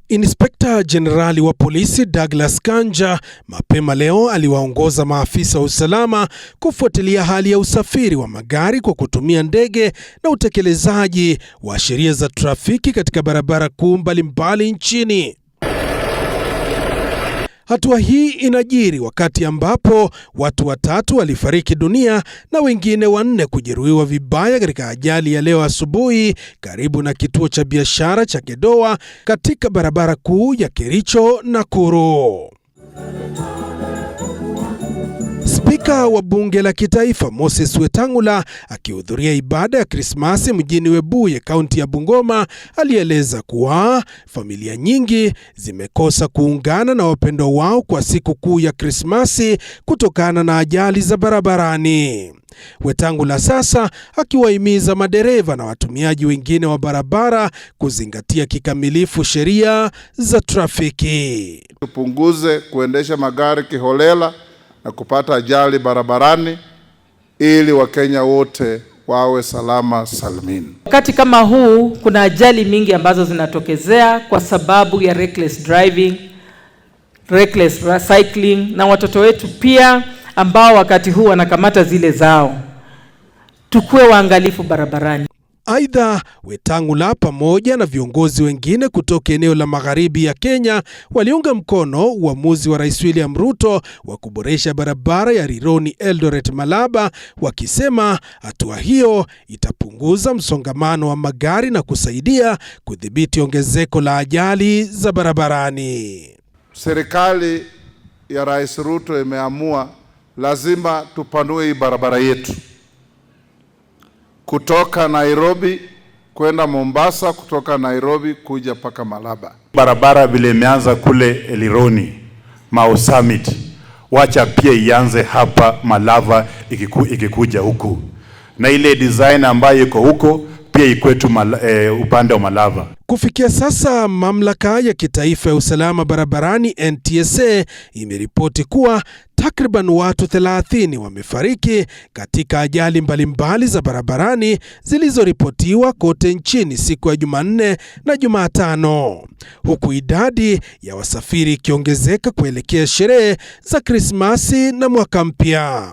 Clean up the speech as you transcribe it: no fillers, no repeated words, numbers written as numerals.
Inspekta Jenerali wa polisi Douglas Kanja mapema leo aliwaongoza maafisa wa usalama kufuatilia hali ya usafiri wa magari kwa kutumia ndege na utekelezaji wa sheria za trafiki katika barabara kuu mbalimbali nchini. Hatua hii inajiri wakati ambapo watu watatu walifariki dunia na wengine wanne kujeruhiwa vibaya katika ajali ya leo asubuhi karibu na kituo cha biashara cha Kedoa katika barabara kuu ya Kericho Nakuru. Spika wa Bunge la Kitaifa Moses Wetang'ula akihudhuria ibada ya Krismasi mjini Webuye, kaunti ya Bungoma, alieleza kuwa familia nyingi zimekosa kuungana na wapendwa wao kwa siku kuu ya Krismasi kutokana na ajali za barabarani. Wetang'ula sasa akiwahimiza madereva na watumiaji wengine wa barabara kuzingatia kikamilifu sheria za trafiki. Tupunguze kuendesha magari kiholela na kupata ajali barabarani ili Wakenya wote wawe salama salmini. Wakati kama huu kuna ajali mingi ambazo zinatokezea kwa sababu ya reckless driving, reckless cycling na watoto wetu pia ambao wakati huu wanakamata zile zao. Tukuwe waangalifu barabarani. Aidha, Wetang'ula pamoja na viongozi wengine kutoka eneo la magharibi ya Kenya waliunga mkono uamuzi wa Rais William Ruto wa kuboresha barabara ya Rironi Eldoret Malaba, wakisema hatua hiyo itapunguza msongamano wa magari na kusaidia kudhibiti ongezeko la ajali za barabarani. Serikali ya Rais Ruto imeamua lazima tupanue hii barabara yetu kutoka Nairobi kwenda Mombasa, kutoka Nairobi kuja mpaka Malaba. Barabara vile imeanza kule Elironi Mau Summit, wacha pia ianze hapa Malava ikikuja huku, na ile design ambayo iko huko pia ikwetu upande wa Malava. Kufikia sasa mamlaka ya kitaifa ya usalama barabarani NTSA imeripoti kuwa takriban watu 30 wamefariki katika ajali mbalimbali za barabarani zilizoripotiwa kote nchini siku ya Jumanne na Jumatano, huku idadi ya wasafiri ikiongezeka kuelekea sherehe za Krismasi na mwaka mpya.